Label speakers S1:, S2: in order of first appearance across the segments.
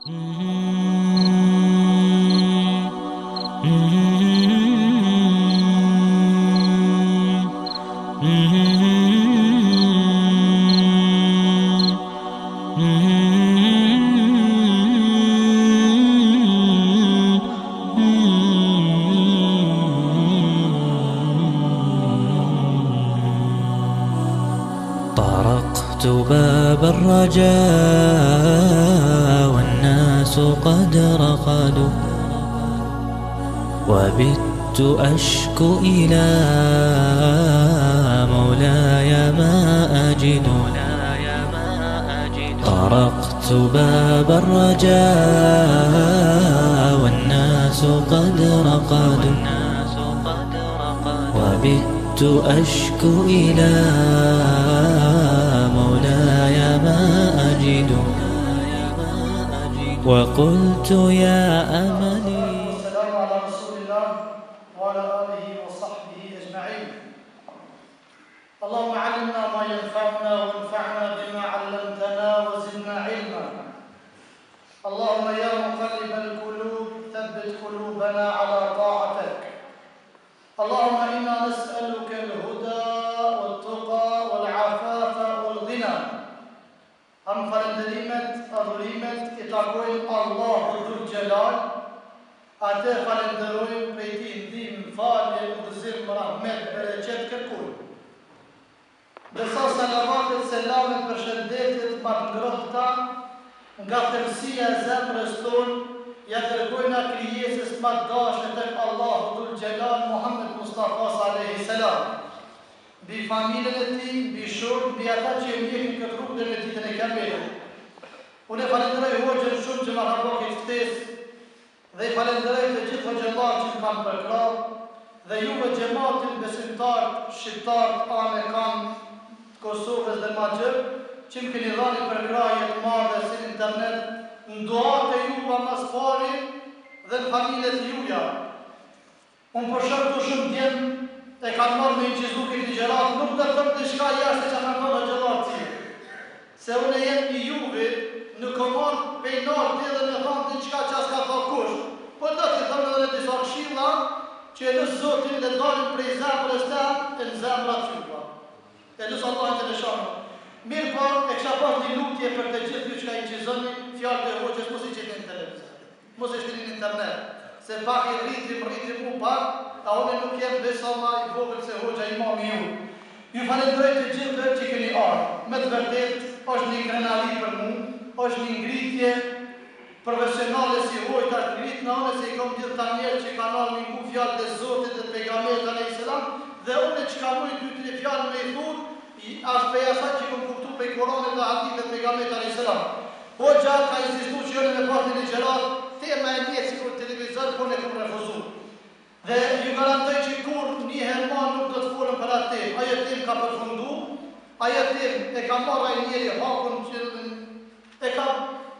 S1: طرقت باب الرجاء والناس قد رقدوا وبت أشكو إلى مولاي ما أجد طرقت باب الرجاء والناس قد رقدوا وبت أشكو إلى مولاي ما أجد وقلت يا أملي
S2: والسلام على رسول الله وعلى آله وصحبه أجمعين اللهم علمنا ما ينفعنا وانفعنا بما علمتنا وزدنا علما اللهم يا مقلب القلوب ثبت قلوبنا على طاعتك اللهم إنا نسألك الهدى والتقى والعفاف والغنى Hamd falënderimet, adhurimet i takojnë Allahut Dhul Xhelal, Atë e falënderojmë, prej Tij ndihmë, falje, udhëzim, rahmet, bereqet kërkojmë. Ndërsa salavatet, selamet, përshëndetjet ma të ngrohta nga thellësia e zemrës tonë ia dërgojna krijesës ma të dashtë tek Allahu Dhul Xhelal Muhammed Mustafas alejhi selam. Mbi familjen e tij, mbi shokët, mbi ata që e ndjekin këtë rrugë deri në ditën e Kiametit. Unë e falenderoj hoxhën shumë që ma ka bo këtë ftesë dhe i falenderoj të gjithë hoxhallarët që më kanë përkrah dhe juve xhematin besimtarët shqiptarët anë e kand të Kosovës dhe ma gjerë që më keni dhanë një përkrahje të madhe si në internet në duat e juva ma s'pari dhe në familjet juja. Unë po shoh këtu shumë djem e kanë marrë me inçizu këtë ligjëratë, nuk do të them diçka jashtë se çka kanë thënë hoxhallarët tjerë. Se unë jem i juvi, nuk kom ardhë pej nalti edhe me thanë diçka që s'ka thanë kush. Po do t'i them edhe disa këshilla që e lus Zotin le dalin prej zemrës tem e në zemrat juva. E lus Allahun xheleshanuhu. Mirëpo, e kisha pas një lutje për të gjithë ju çka inçizoni fjalët e hoxhës mos i qitni në televizor. Mos e shtini në internet, se pak i rriti më rriti mu pak, a unë nuk jem besa ma i vogël se hoxha imami ju. Ju falenderoj të gjithëve që keni ardhë. Me të vërtetë është një krenari për mu, është një ngritje profesionale si hoxhë tash ngritna unë se i kom gjithë ta njerëz që kanë ardhë me ngu fjalët e Zotit dhe të pejgamberit alejhi selam dhe unë çka muj dy tri fjalë me i thurë asht prej asaj që kom kuptu prej Kuranit dhe hadithit të pejgamberit alejhi selam. Hoxha ka insistu që unë me pas një ligjëratë tema e njëjtë sikur në televizor por unë e kom refuzu. Dhe ju garantoj që kurrë një herë ma nuk do të folëm për atë temë. Ajo temë ka përfundu, ajo temë e ka marrë ai njeri hakun që e ka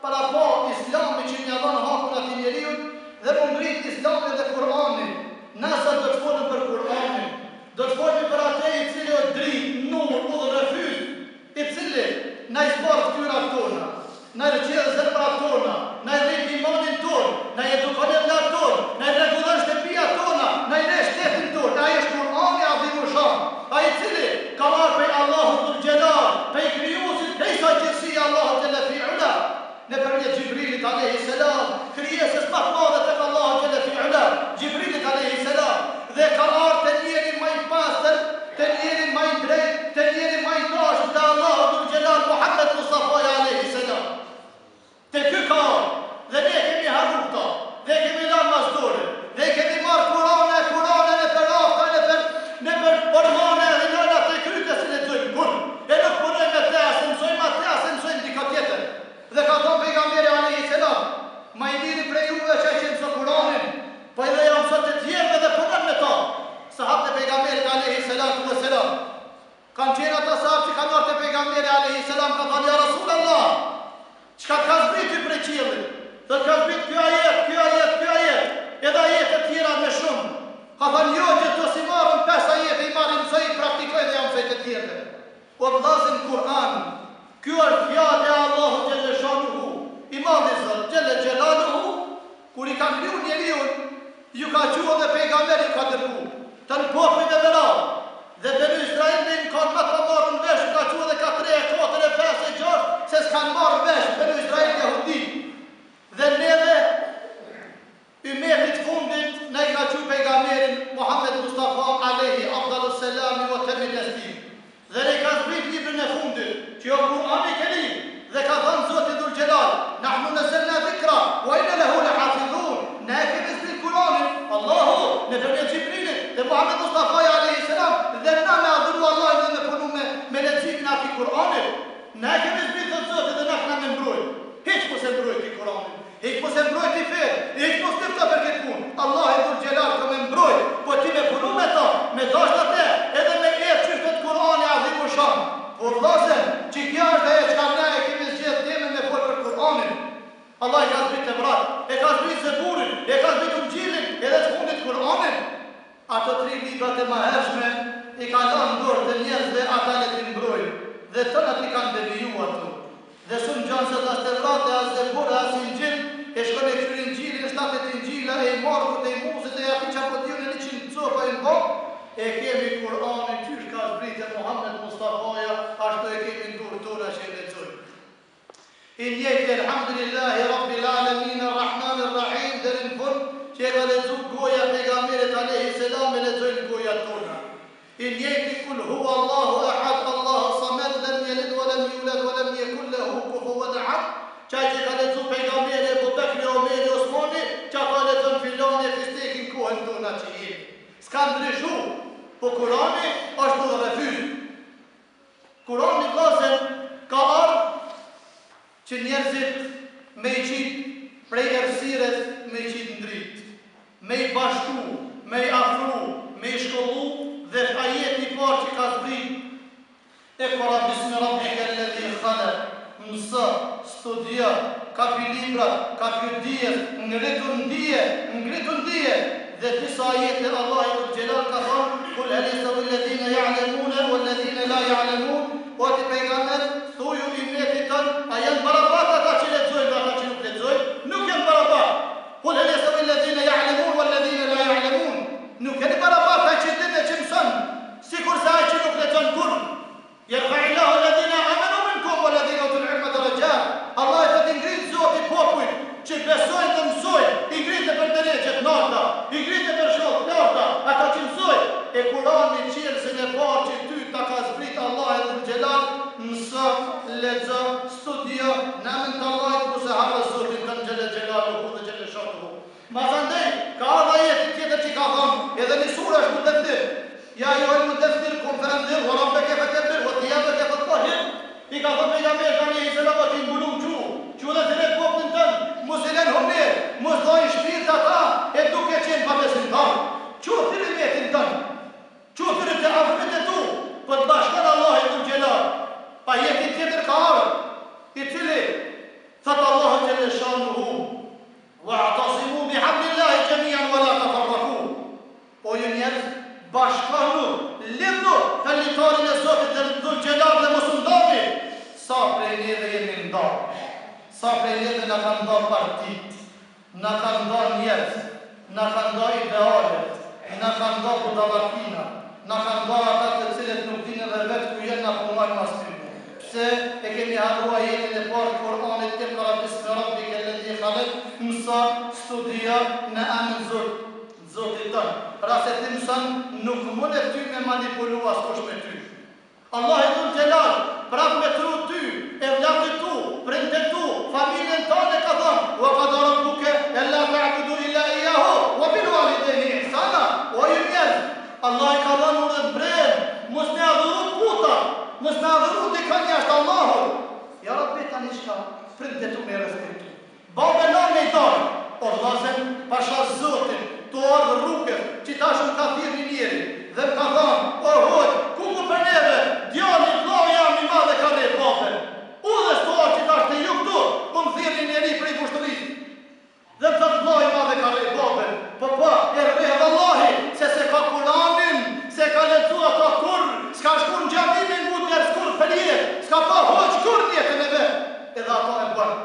S2: parapa Islami që m'ia dhanë hakun atij njeriut dhe m'u ngrit Islami dhe Kur'ani. Na sot do të folëm për Kur'anin. Do të folim për atë i cili o dritë, nur, udhërrëfyes, i cili na i zbardh fytyrat tona, na i rrëqeth zemrat tona, na i rrit imanin tonë, na i edukon evlat tonë, na i rregullon shtëpiat tona, na i re shtetin tonë, e ai është Kur'ani Adhimushan, ai i cili ka ardhur prej Allahut Dhul Xhelal, prej Krijuesit krejt kësaj gjithësie Allahut Xhelle fi Ula, nëpërmjet Xhibrilit alejhi selam, krijesës ma të madhe tek Allahu xhelle fi ula, Xhibrilit alejhi selam, dhe ka ardhur te njeri ma i pastër, te njeri ma i drejtë, te njeri ma i dashur te Allahu dhul xhelal Muhammed Mustafaja alejhi selam. Te ky ka ardhur dhe ne e kemi harru këto, dhe e kemi lanë mas dore, dhe i kemi marrë Kurane e Kurane nëpër rafta nëpër nëpër ormane edhe lajna te kryte s'i lexojmë kurrë. E nuk punojmë me te, as e mësojmë atë, as e mësojmë dikë tjetër. Dhe ka thënë Pejgamberi alejhi selam, Ma i miri prej juve është ai që e mëson Kuranin, po edhe ja mëson të tjerëve dhe punon me ta. Sahabët e Pejgamberit alejhi selatu ue selam kanë qenë ata sahabë që kanë ardhur te Pejgamberi alejhi selam kanë thënë ja Rasulullah, çka të ka zbrit ty prej qiellit? Thotë ka zbrit ky ajet, ky ajet, ky ajet, edhe ajete të tjera me shumë. Ka thënë jo gjithë këto s'i marr unë pesë ajete i marr i mësoj i praktikoj dhe ja mësoj të tjerëve. O vëllazën Kur'an, ky është fjalë e Allahut xhelleshanuhu, i madhi Zot, xhelle. ka kriju njeriun, ju ka çu edhe pejgamber ju ka dërgu, tënë popujve me radhë, dhe Benu Israilëve jon kanë ma të pamarrun vesh ju ka çu edhe ka tre e katër e pesë e gjashtë se s'kanë marrë vesh Benu Israil jahudi dhe neve Ymetit fundit na i ka çu pejgamberin Muhammed Mustafa alejhi afdalu selami wa temmi teslim dhe na i ka zbrit librin e fundit që o Kur'ani Kerim dhe ka thanë Zoti Dhul Xhelal nahnu nazelna dhikra wa inna lehu lehafidhun ne e kemi zbrit Kur'anin Allahu nëpërmjet Xhibrilit dhe Muhammed Mustafa alejhi selam dhe na me adhuru Allahin dhe me punu me me leximin e atij Kur'anit ne e kemi zbrit thotë Zoti dhe na kena me mbrojt hiç mos e mbroj ti Kur'anin Hiç mos e mbroj ti fenë, hiç mos lufto për këtë punë, Allahi Dhul Xhelal ka me mbrojt, po ti me punu me to, me dasht atë, edhe me ecë qysh thotë Kur'ani Adhimu Shan. Po vllazën, që kjo është ajo çka ne e kemi zgjedh temën me fol për Kur'anin. Allahi ka zbrit Tevrat, e ka zbrit Zeburin, e ka zbrit Ungjillin, edhe të fundit Kur'anin. Ato tri librat e mahershme i ka lanë në dorë të njerëzve ata le t'i mbrojnë dhe tënat i kanë deviju ato. Dhe s'u ngjan sot as Tevrat e as Zebur e as Inxhil e shkon e kqyr Inxhilin 70 Inxhila e i Markut e i Musit e i atij ça po di unë 100 copa i bo e kemi Kur'anin qysh ka zbrit te Muhammed Mustafaja ashtu e kemi në durë tona që e lexojmë. I njëjti Elhamdulillahi Rabbil Alemin Errahman Errahim deri në fund që e ka lexu goja e Pejgamberit alejhi selam e lexojnë gojat tona. I njëjti Kul huwa Allahu Ehad Allahu Samed lem jelid wa lem juled wa lem jekun lehu kufuwen Ehad qaj që e ka lexu Pejgamberi Ebu Bekri Omeri Osmani qato e lexon filani e fisteki në kohën tona që jemi. S'ka ndryshu po Kurani është udhërrëfyes. Kurani vëllazër ka ardhë që njerëzit me i qit prej errësirës me i qit në dritë, me i bashku, me i afru, me i shkollu dhe ajeti i parë që ka zbrit Ikra bismi rabbike ledhi khalak, mëso, studio, kapi librat, kapi dijes, ngritu në dije, ngritu në dije, Dhe disa ajete Allahi Dhul Xhelal ka thënë, Kul hel jestawi lledhine ja'lemune wal ledhine la ja'lemun, O ti pejgamber, thuju ymmetit tënd, a janë barabartë ata që lexojnë dhe ata që nuk lexojnë? Nuk janë barabartë. Kul hel jestawi lledhine ja'lemun wal ledhine la ja'lemun, Nuk janë barabartë ai që din e që mëson, sikurse ai që nuk lexon kurrë. Jerfa'illahu alladhina amanu minkum walladhina utul ilma darajat, Allahu thotë i ngrit Zoti popujt që besojnë dhe mësojnë, i ngrit nëpër derexhe të larta, i ngrit nëpër shkallë të larta, ata që mësojnë, e Kurani çelësin e parë që ty ta ka zbrit Allahu dhul xhelal, mëso, lexo, studio, në emën të Allahit mos e harro Zotin tënd xhele xhelaluhu dhe xhele shanuhu. Masandej, ka ardhë ajeti tjetër që ka thonë, edhe një sure është Mudethir, Ja ejjuhel mudethir kum fe endhir, wa rabbeke fekebbir, wa thijabeke fetahhir, i ka thonë Pejgamberit alejhi selam o ti i mbulum çu, çu dhe thirre popullin tënd, mos i len humnerë, mos dhajnë shpirt ata e duke qenë pabesimtarë, çu thirre ymetin tënd, çu thirre të afërmit e tu, po të bashkon Allahu dhul xhelal. Ajeti tjetër ka ardhë, i cili thotë Allahu xhele shanuhu, Wa'tasimu bihablillahi jami'an wa la tafarraku. O ju njerëz, bashkohnu, lidhnu për litarin e Zotit dhe Dhul Xhelal dhe mos u ndani. Sa prej neve jemi nda. Sa prej neve na kanë nda partitë, na kanë nda njerëz, na kanë nda idealet, na kanë nda budallakina, na kanë nda ata të cilët nuk dinë edhe vetë ku janë na punojnë mas tyre. Pse e kemi harru ajetin e parë të Kur'anit Iqra bismi rabbike ledhi khalak, mëso, studio, në emën Zot, Zotit tënd. Pra se ti mëson, nuk mundet ty me manipulu askush me ty. Allahu dhul xhelal, prap me t'ru ty, evlatët e tu, prindët e tu, familjen tënde ka thënë, wa qada rabbuke alla ta'budu illa iyyahu wa bil walidayni ihsana. O ju njerëz, Allahi ka dhënë urdhër t'mprehtë, mos me adhuru puta, mos me adhuru dikën jashtë Allahut. Ja Rabbi tani çka, prindët e tu me respektu. Babë e nanë me i dashtë. O vëllazër, pasha Zotin, tu ardhë rrugës, qitash më ka thirrë një njeri, dhe më ka thanë, o hoxhë, ku ku për neve, djali vllau jem i madh e ka rreh babën. Udhës tu ardhë qitash te ju këtu, po më thirrë një njeri prej Vushtrrisë. Dhe më thotë vllai i madh e ka rreh babën, po po, e rreh vallahi, se s'e ka Kuranin, s'e ka lexu ato kurrë, s'ka shku në xhami me ngu ders kurrë për jetë, s'ka pa hoxhë kurrë në jetën e vet, edhe ato e bën.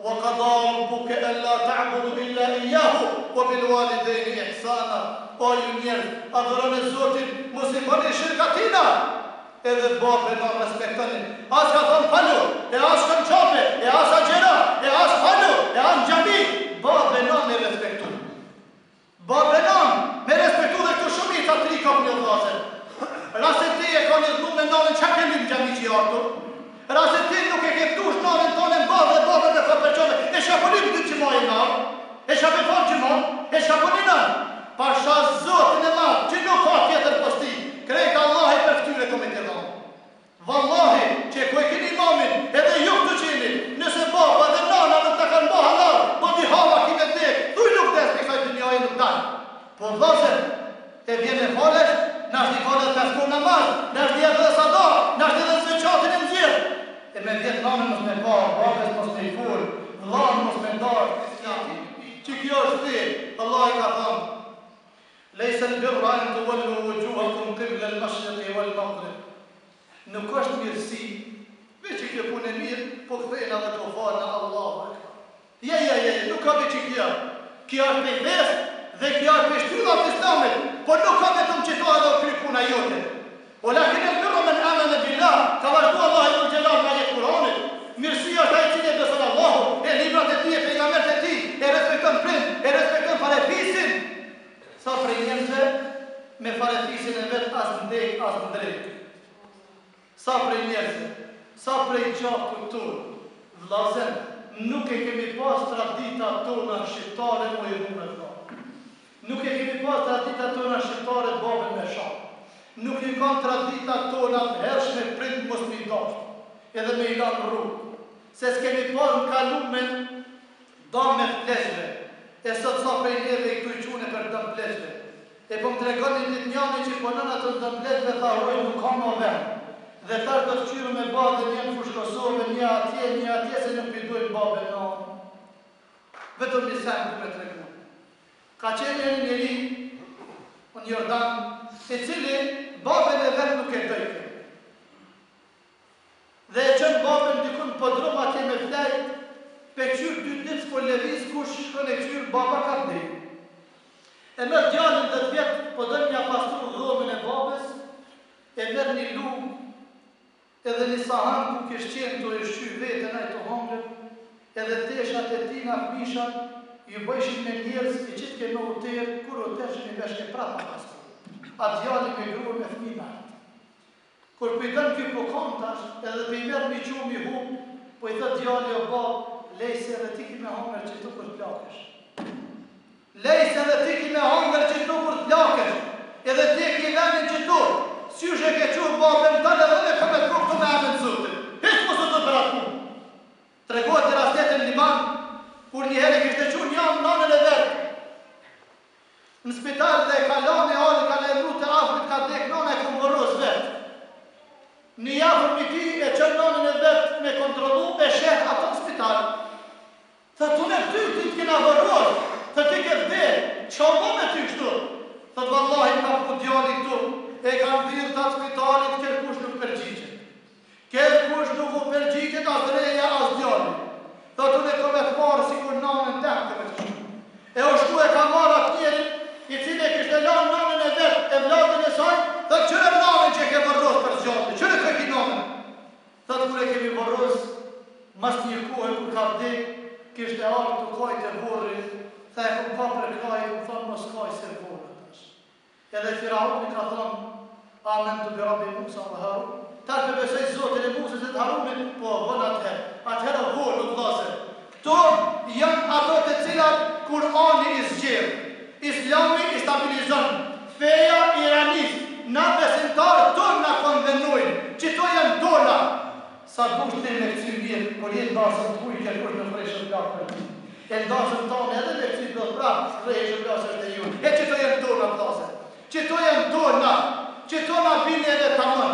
S2: Wa. qada rabbuke alla ta'budu illa iyyahu wa bil walidayni ihsana. O ju njerëz, adhuroni Zotin, mos i bëni shirk atina. Edhe babë e nanë respektoni. As ka thonë falu, e as shko n'Qabe, e as agjero, e as falu, e as n'xhami. Babë e nanë me respektu. Babë e nanë me respektu dhe këtu shumica të ri kapni o vllazën. Rase ti e ka një dhnu me nanën çka ke lyp n'xhami që je ardhur? Rase ti nuk e ke dush nanën tane n'ballë dhe babën me kap për qafe, e çka po lyp n'dy xhumaje me ardh? E çka pe fal xhuman? E çka po ninon? Pasha Zotin e madh që nuk ka tjetër pos tij, krejt Allahi për ftyre ka me t'i dhanë. Vallahi, që ku e keni imamin, edhe ju këtu që jeni, nëse baba dhe nana nuk ta kanë ba hallall, badihava ki me vdek, thuj nuk des prej kësaj dynjaje nuk dal. Po vllazën, e vjen e falesh, nashti fal edhe pesë kohë namaz, nashti jep edhe sadaka, nashti edhe zeqatin e nxjerr. E me vjet nanën mos me pa, babës mos me i fol, vllanë mos me dash, që kjo është fe, Allahi ka thonë, Lejse al-birra en tuwallu wujuhakum qibla al-mashriqi wal-maghrib. Nuk është mirësi, veç që kjo punë e mirë, po kthehna dhe po falna Allahu Ekber. Ja, ja, ja, ja, nuk ka veç që kjo. Kjo është prej fesë dhe kjo është prej shtyllat të Islamit, por nuk ka vetëm qëto edhe u kry puna jote. Walakin al-birru men amana billah, ka vazhdu Allahu dhul xhelal në ajet Kur'anit. Mirësia është ai i cili e beson Allahun, e librat e tij, e pejgamberët e tij, e respekton prind, e respekton farefisin. Sa prej njerëzve me farefisin e vet as n'dekë as n'drekë. Sa prej njerëzve, sa prej gjakut tonë, vëllazën, nuk e kemi pas tradita tona shqiptare m'u idhnu me vëlla. Nuk e kemi pas traditat tona shqiptare babën me sha. Nuk i kanë traditat tona të hershme prind mos me i dashtë. Edhe me i lanë n'rrugë. Se s'kemi pas në kalumen dame të pleqve. E sot sa prej neve i këtu i qune për dëm pleqve. E po më tregon një ditë njani që punon aty në dëm pleqve tha hoj nuk ka mo vend. Dhe tash do të kqyrim me ba dhe një në Fushë Kosovë një atje një atje se nuk pi dojnë babë e nanë. Vetëm një sen du me tregu. Ka qenë një njeri në Jordan, i cili babën e vet nuk e dojke. Dhe e çon babën dikun në podrum atje me flejt, pe kqyr dy ditë s'po lëviz kush shkon e kqyr baba ka vdek. E merr djalin 10 vjet po don m'ja pastru dhomën e babës, e merr një lugë Edhe një sahan ku kish qenë tu e ushqy veten ai tu hongër, edhe teshat e tina fmishat ju bëjshin me njerëz i qitke me u ter kur u tershin i veshke prap pa pastru. A djali me grua me fmi najt. Kur po i don ky po kan tash edhe po i merr një gjumë i hup po i thot djali o bab lej se edhe ti ki me hongër qitu kur t'plakesh. Lej se edhe ti ki me hangër qitu kur të plakesh, edhe ti e ki venin qitu, qysh e ke çu babën tënd edhe unë kam me të pru këtu me emën të Zotit. Hiç mos u tut për atë punë. Tregohet një rast tjetër në Liban, kur një herë e kishte çu një nanën e vet në spital dhe e ka lanë e ardhë ka lajmëru të afërmit ka dek nana e kom vorros vet. Një i afërm i tij e çon nanën e vet me kontrollu e sheh ato në spital. Thotë unë ty ty të kena vorros, thotë ti ke vdek, ça u bo me ty kështu? Thotë vallahi më ka pru djali këtu, e kam thirrë të spitalit kerkush nuk përgjigjet. Kerkush nuk u përgjigjet as reja as djali. Thotë unë kom me të marrë sikur nanën tem kom me të çu. E u shku e ka marrë atë njerin, i cili e kishte lanë nanën e vet, evladin e saj, thotë qyre nanën që e ke vorros për zgjati, qyre ku e ki nanën? Thotë kur e kemi vorros, mas një kohe kur ka vdek, kishte ardhë tu kajt te vorri, tha e kom kap për krahi, i kom thonë mos kaj se vonë tash. Edhe Firauni ka thonë, Amentu bi Rabbi Musa wa Harun, tash pe besoj Zotin e Musës e të Harunit, po vonë atëherë, atëherë vonë o vëllazër. Këto janë ato të cilat Kur'ani i zgjedh, Islami i stabilizon, feja i ranis, na besimtarët tonë na konvenojnë, qito janë tona. Sa dush ti me kcy mirë, kur je n'dasëm të huj kerkush nuk rreh shuplakë për ty. E n'dasëm tane edhe me kcy do prap rrehe shuplakë se është e jonë. E qito janë tona vëllazër. Qito janë tona, qito na bini edhe tamon,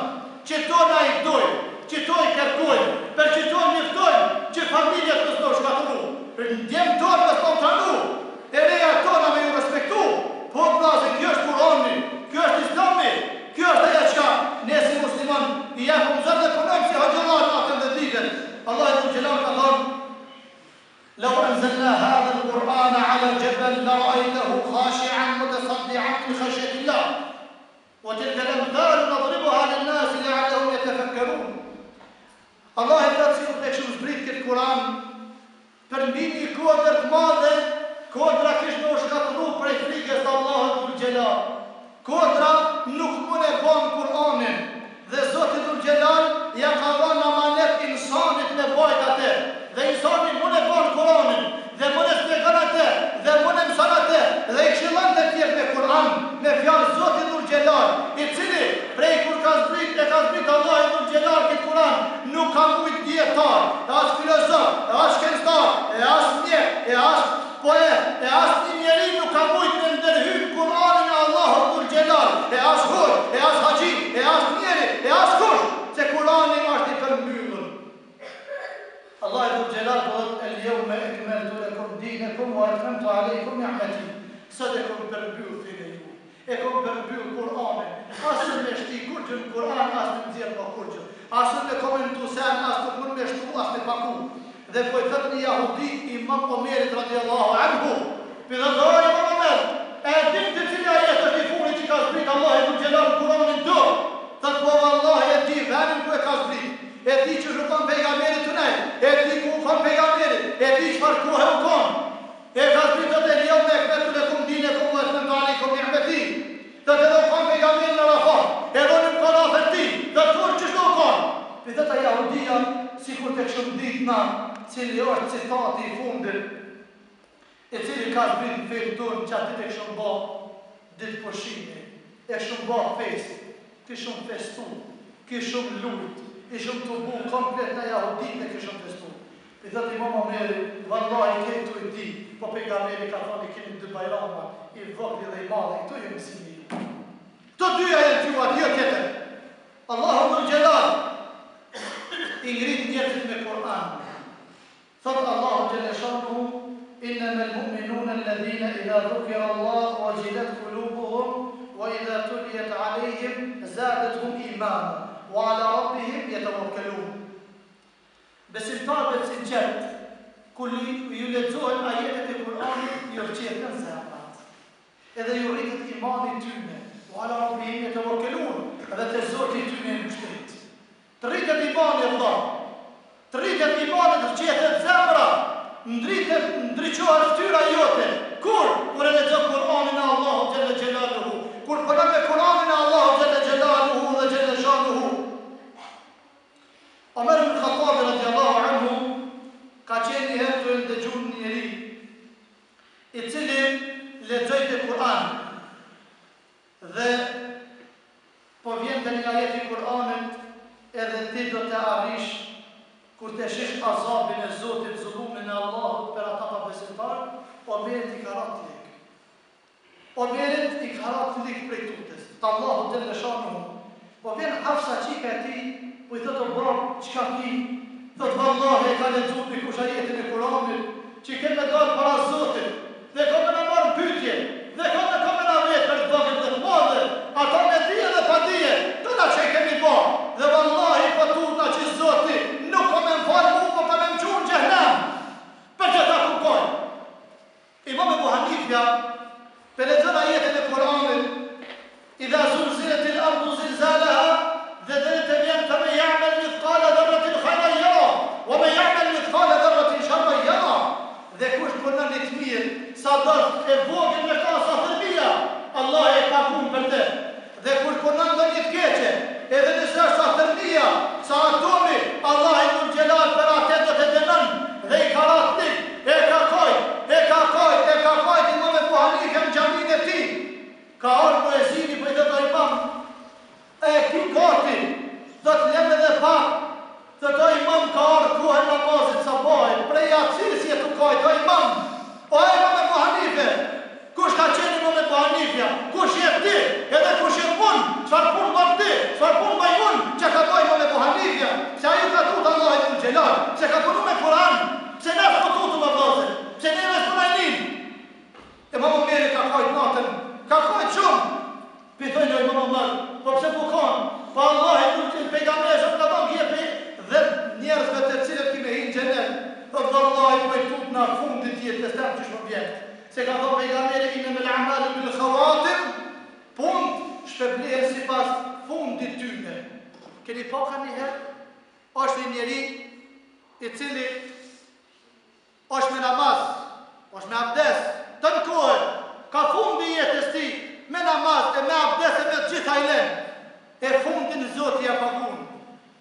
S2: qito na i dojmë, qito i kerkojmë, per qito luftojmë, që familjet mos me u shkatërru, djemt tonë mos me u tranu, e reja tona me ju respektu, po vllazën kjo është Kurani, kjo është Islami, kjo është ajo çka ne si musliman i japim zor dhe punojmë si hoxhallarë natën dhe ditën. Allahu xhel ka thonë Lau. enzelna hadha al-Qur'ana ala jabal la ra'aytahu khashi'an mutasaddi'an min khashyati Allah. Wa tilka al-amthal nadribuha lin-nasi la'allahum yatafakkarun. Allahu thotë sikur të kishim zbrit këtë Kur'an përmbi një kodër të madhe, kodra kish me u shkatërru prej frikës të Allahut dhul xhelal. Kodra nuk mund e ban Kur'anin dhe Zoti dhul xhelal ja ka dhënë amanet insanit me bajt atë dhe insani mund e ban Kur'anin dhe mund e shpjegon atë dhe mund e mëson atë dhe i këshillon të tjerët me Kur'an me fjalë Zoti dhul xhelal i cili prej kur ka zbrit e ka zbrit Allahu dhul xhelal këtë Kur'an nuk ka mujt dijetar e as filozof e as shkencëtar e as mjek e as poet e asnjë njeri nuk ka mujt me ndërhy në Kur'anin e Allahut dhul xhelal e as hoxhë e as haxhi e as njeri e as kush se Kur'ani është i përmbyllur Allahu dhul xhelal po thotë el jeume ekmeltu lekum dinekum wa etmemtu alejkum ni'meti sot e kom përmbyll fenë e juaj E kom përmbyll Kur'anin, as un me shti kurgjë në Kur'an as me nxjerr ma kurgjë, as un me komentu sen as nuk mun me shtu as me paku. Dhe po i thot një jahudi Imam Omerit radijallahu anhu, po i thot o Imam Omer, e din ti cili ajet është i fundit që ka zbrit Allahu dhul xhelal në Kur'anin tu? Thot po vallahi e di venin ku e ka zbrit, e di qysh u kon pejgamberi tu nejt, e di ku u kon pejgamberi, e di çfarë kohe u kon. E ka zbrit thotë el jeume ekmeltu lekum dinekum wa etmemtu alejkum ni'meti. Thotë edhe u kon pejgamberi në Arafat, edhe unë jom kon afër tij, thotë kur qysh u kon. Pi thotë ai jahudia sikur të kishim ditë na cili është citati i fundit i cili ka zbrit në fenë tonë qat ditë e kishim ba ditë pushimi, e kishim ba festë, kishim festu, kishim lujt, ishim tubu komplet na jahuditë e kishim festu. I thotë Imam Omeri, Vallahi krejt këto i di, po Pejgamberi ka thonë i keni dy bajrama, i vogli dhe i madhi, këto janë mësimi juaj. Këto dyja janë t'juat, jo tjetër. Allahu dhul xhelal i ngrit njerëzit me Kur'an. Thotë Allahu xhelle shanuhu, Innama al-mu'minuna alladhina idha dhukira Allah wajilat kulubuhum wa idha tuliyat alejhim zadatuhum imana wa ala rabbihim yatawakkalun. Besimtarëve të sinqertë, kur ju lexohen ajetet e Kur'anit, ju rrëqethen zemrat, edhe ju rritet imani i tyne, wa ala rabbihim yatawakkalun, edhe te Zoti i tyne janë mbështet. Të rritet imani o vëlla. Të rritet imani, të rrëqethet zemra, ndritet, ndriçohet fytyra jote. Kur? Kur e lexon Kur'anin e Allahut xhelle xhelaluhu, kur punon me Kur'anin e Allahut xhelle xhelaluhu dhe xhelle shanuhu. Omer ibn Khattabi radiallahu anhu ka qenë një herë tu e ndëgju një njeri i cili lexojte Kur'an dhe po vjen te një ajet i Kur'anit edhe ti do të arrish kur të shish azabin e Zotit, zullumin e Allahut për ata pabesimtarë, Omerit i ka ra të Omerit i ka ra të prej tutës, të Allahut xhelle shanuhu. Po vjen Hafsa çika e tij, po i thotë o babë, çka ki? Thotë vallahi e ka lexu dikush ajetin e Kuranit, që ke me dalë para Zotit, dhe ka me na marrë në pyetje, dhe ka me ka me na vet për të vogël dhe të madhe, ata me dije dhe pa dije, tona që i kemi ba, dhe vallahi po tutna që Zoti nuk ka me më falë mu, po ka me më çu në xhehnem. Për qata ku kojnë. Imam Ebu Hanifja pe lexon ajetin e Kur'anit, Idha zulziletil ardu zilzalaha dhe deri te vjen fe men ja'mel mithqala dharratin khajran jara, wa men ja'mel mithqala dharratin sharran jara. Dhe kush punon një të mirë, sado e vogël me kanë sa thërmia, Allahu e pagun për të. Dhe kush punon ndonjë të keqe, edhe nëse është sa thërmia, sa atomi, Allahu dhul xhelal për atë do të dënon dhe i ka ra të lig, e ka kajt, e ka kajt, e ka kajt Imam Ebu Hanife në xhaminë e tij. Ka ardhur muezini po i thotë o imam, e ki gati, thotë lem edhe pak, thotë o imam ka ardhur koha e namazit sabahit, prej jacisë je tu kajt o imam, o Imam Ebu Hanife, Kush ka qenë Imam Ebu Hanifja? Kush je ti? Edhe kush jam unë? Çfarë punë bën ti? Çfarë punë bëj unë? Çka ka bërë Imam Ebu Hanifja? Pse ai ju ka tut Allahit dhul xhelal? Pse ka punu me Kur'an? Pse na s'po tutum o vëllazër? Pse neve s'po na nin? Imam Omeri ka kajt natën, ka kajt shumë. Pi thojnë o Imam Omer, po pse po kan? Po Allahi dhul xhelal pejgamberi sa ka thonë je prej 10 njerëzve të cilët ki me hi në xhenet. Thotë vallahi po i tutna fundit. jetës tem qysh më vjen. Se ka thonë pejgamberi innemel a'malu bil khawatim, punët shpërblehen sipas fundit tyne. Keni pa kanjëherë është një njeri i cili është me namaz, është me abdes, tënë kohën, ka fundi i jetës tij, me namaz e me abdes e me të gjitha i len, e fundin Zoti ja pagun.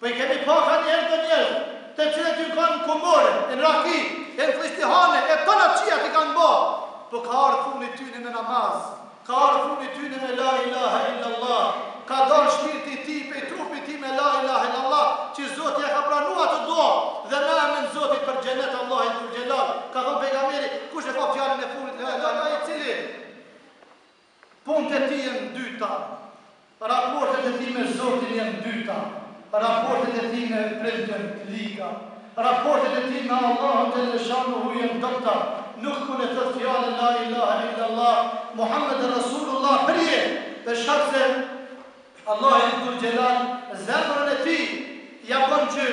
S2: Po i kemi pa kanjëherë do njerëz, të cilët jon kanë n'kumore, e në raki, e në fllistihane, e tëna të qijat i kanë bo, po ka ardhë fundi tyne me namaz, ka ardhë fundi tyne me la ilaha illallah, ka dalë shpirti i tij pej trupit tij me la ilaha illallah, që Zoti ja ka pranu atë dua, dhe na e men Zoti për xhenet Allahi dhul xhelal, ka thonë pejgamberi, kush e ka fjalën e fundit la ilaha illallah, i cili Punët e tij janë dyta, raportet e tij me Zotin janë dyta, raportet e tij me prindët janë të liga, raportet e tij me Allahun xhelleshanuhu janë dobëta, nuk mund e thotë fjalën la ilahe illallah, Muhammeden Rasulullah përjetë, për shkak se Allahu dhul xhelal zemrën e tij ja bon që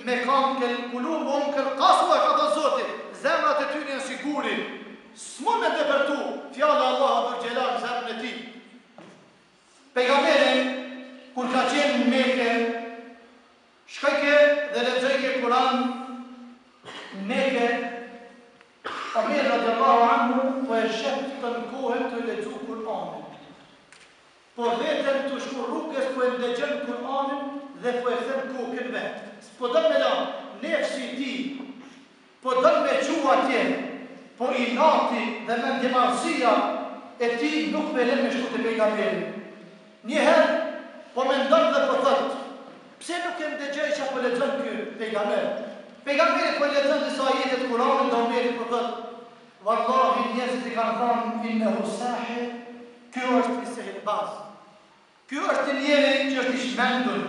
S2: me kanë kel kulubuhum kel kasua ka thënë Zoti, zemrat e tyre janë si guri, S'mund me depërtu fjala e Allahut dhul xhelal në zemrën e tij. Pejgamberi kur ka qenë në Mekë, shkojke dhe lexojke Kur'an në Mekë, Omer radiallahu anhu po e sheh tënë kohën tu lexu Kur'anin. Po veten tu shku rrugës po e ndëgjon Kur'anin dhe po e kthen kokën vet. S'po don me lan nefsi i tij Po don me çu atje, po inati dhe mendjemadhësia e tij nuk pe len me shku te pejgamberi. Një herë po mendon dhe po thotë, pse nuk e ndëgjoj ça po lexon ky pejgamber? Pejgamberi po lexon disa ajete të Kuranit dhe Omeri po thotë, Wallahi njerëzit i kanë thanë innehu sahir, ky është një sehirbaz. Ky është një njeri që është i çmendur.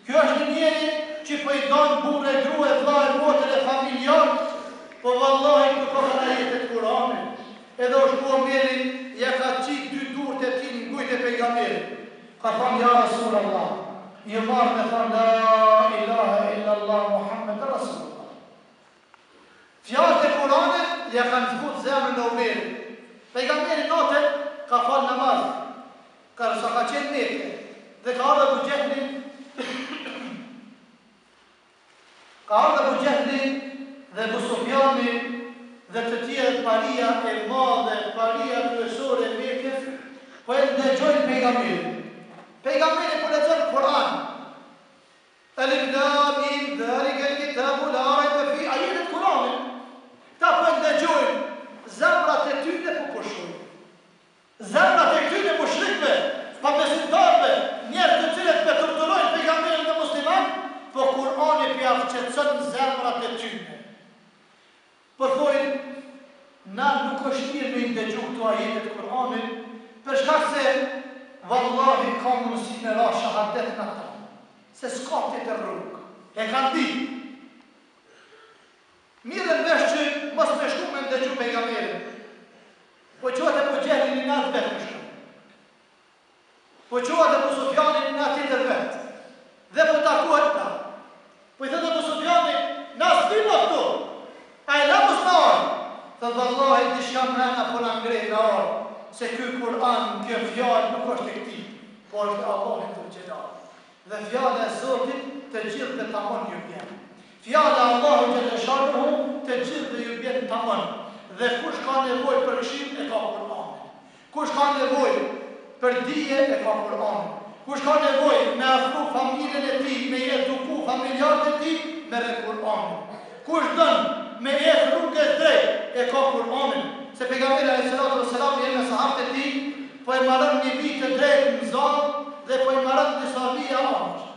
S2: Ky është një njeri që po i dan burrë e grua e vlla e motër e familjar, po vallahi këto ka kanë ajete të Kuranit. Edhe u shku Omeri ja ka qit dy durt e tij në gujt e pejgamberit. Ka thanë ja Rasul Allah, jom ardh me thanë la ilaha illa Allah Muhammed Rasulullah. Fjalët e Kuranit ja kanë zbut zemrën e Omerit. Pejgamberi natën ka fal namaz, ka sa ka qenë Mekë dhe ka ardhur Ebu Xhehli ka ardhur Ebu Xhehli dhe Ebu Sufjani dhe të tjerë paria e madhe, paria kryesore e Mekës, po e ndëgjojnë pejgamberin. Pejgamberi po lexon Kur'an. Elif lam mim dhalikel kitabu la rajbe fi ajetet Kur'anit. Këta po e ndëgjojnë, zemrat e tyne po pushojnë. Zemrat e këtyne mushrikëve, pabesimtarëve, njerëz të cilët po torturojnë pejgamberin dhe muslimanët, po Kur'ani po ja qetëson zemrat e tyne. Po thojnë, na nuk është mirë me i ndëgju këto ajete të Kur'anit, për shkak se vallahi ka mundësi me ra shahadet në ta, se s'ka tjetër rrugë. E kanë ditë. Merren vesh që mos me shku me ndëgju pejgamberin. Po çohet Ebu Xhehli një natë vetë me shku. Po çohet Ebu Sufjani një natë tjetër vetë. Dhe po takohet ta. Po i thotë Ebu Sufjani, na s'vim mo këtu. A e la mos me ardhë? Thotë vallahi diçka mrena po na ngreh me ardhë, se ky Kur'an, kjo fjalë nuk është e këtij, po është e Allahit dhul xhelal. Dhe fjala e Zotit të gjithëve tamon ju bjen. Fjala e Allahut xheleshanuhu të gjithëve ju bjen tamon. Dhe kush ka nevojë për këshillë e ka Kur'anin. Kush ka nevojë për dije e ka Kur'anin. Kush ka nevojë me afru familjen e tij, me i eduku familjarët e tij, merre Kur'anin. Kush don me ecë rrugës drejt, e ka Kur'anin. Se Pejgamberi alejhi salatu ve selam me sahabët e tij po e maron një vijë të drejtë në zall dhe po i maron disa vija anash.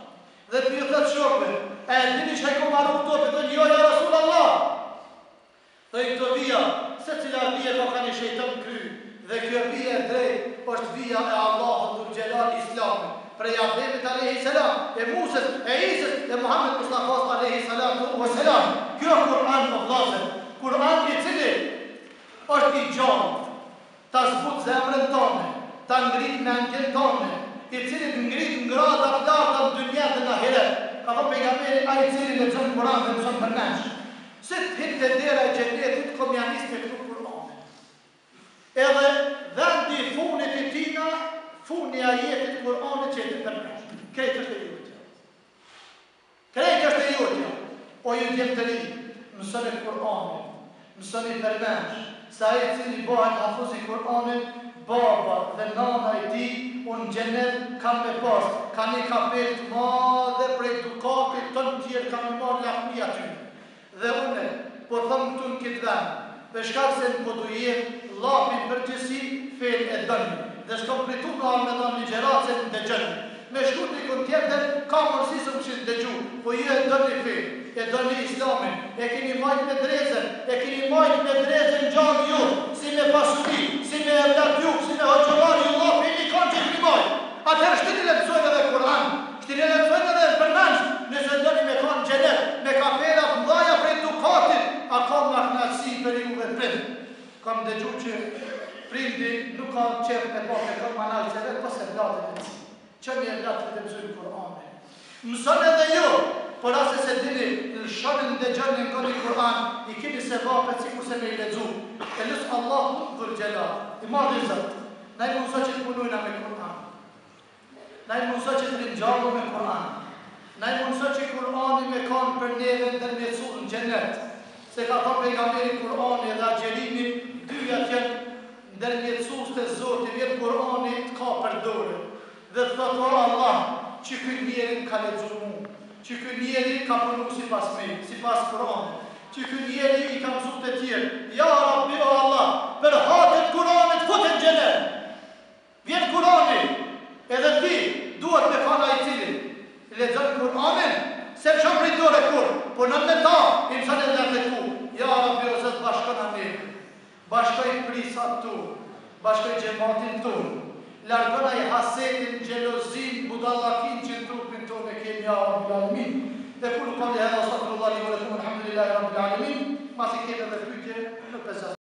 S2: Dhe po ju thotë shokëve, a e dini çka i kom maru këto? Po thonë jo ja Rasulullah. Thoj këto vija, secila vije ka ka një shejtan në kry, dhe kjo vije e drejtë është vija e Allahut dhul xhelal Islamit, prej Ademit alejhi selam, e Musës, e Isës, e Muhammed Mustafas alejhi salatu ue selam. Kjo Kur'an o vllazër, Kur'an i cili është i gjallë, Ta zbut zemrën tane, ta ngrit mendjen tane, i cili të ngrit në grada të larta në dynja dhe në ahiret. Ka thënë pejgamberi ai i cili lexon Kur'an dhe mëson përmendsh. Si të hin te dera e xhenetit kom ja nis me knu Kur'anin. Edhe vendi i funit i tina, funi i ajetit Kur'anit që e di përmendsh. Krejt është e jotja. Krejt është e jotja. O ju djem të ri, mësoni Kur'anin, mësoni përmendsh, se ai i cili bëhet hafuz i Kur'anit, baba dhe nana e tij në xhenet kanë me pas, ka një kapelë të madhe prej dukatit ton tjerë kanë me marrë lakmi aty. Dhe une, po thom këtu në këtë vend, për shkak se në Podujevë, Llapi në përgjithësi, fenë e doni, dhe s'kom pritu me ardhë me dhanë ligjëratë se më dëgjoni. Me shku dikun tjetër, ka mundësi s'më kishin dëgju, po ju e doni fenë, e doni Islamin, e keni majtë medrezen, e keni majtë medrezen gjallë ju, si me pasuri, si me evlat ju, si me hoxhallarë ju Llapi jeni kanë që keni majtë. Atëherë shtini le të mësojnë edhe Kur'an, shtini le të mësojnë edhe përmendsh, nëse doni me kanë n'xhenet, me kapela të mdhaja prej dukatit, a ka ma knaqësi për juve prind? Kam dëgju që prindi nuk ka qef me pa kërkon ma nalt se vet pos evlatin e tij. Çoni evlatët të mësojnë Kur'anin. Mësoni edhe ju, po nëse s'e dini, lëshoni ndëgjoni ngoni Kur'an, i keni sevapet sikurse me i lexu. E lus Allahun Dhul Xhelal, i madhi Zot, Na i mundëso që të punojna me Kur'an. Na i mundëso që të ringjallëm me Kur'an. Na i mundëso që Kur'ani me kanë për neve ndërmjetësues në xhenet. Se ka thënë pejgamberi Kur'ani dhe agjërimi, dyjat janë ndërmjetësues te Zoti, vjen Kur'ani të kap për dore. Dhe të thotë o Allah, që ky njeri më ka lexu mu, që ky njeri ka punu sipas meje, sipas Kur'anit, që ky njeri i ka mësu të tjerë, ja Rabbi o Allah, për hatër të Kur'anit fute në xhenet. Vjen Kur'ani, edhe ti duhet me kanë ai i cili lexon Kur'anin, s'e lëshon prej dore kurrë, punon me ta, i mëson edhe atë ku. Ja Rabbi o Zot bashkona neve. Bashkoj prijsat tu, bashkoj xhematin tonë, largonaj hasetin, xhelozinë, budallakinë që në trupin tonë e kemi ja Rabbil Alemin. Ekulu kavli hadha estagfirullah li ve lekum elhamdulillahi Rabbil Alemin. Masi kemi edhe pyetje, nuk e zgjat.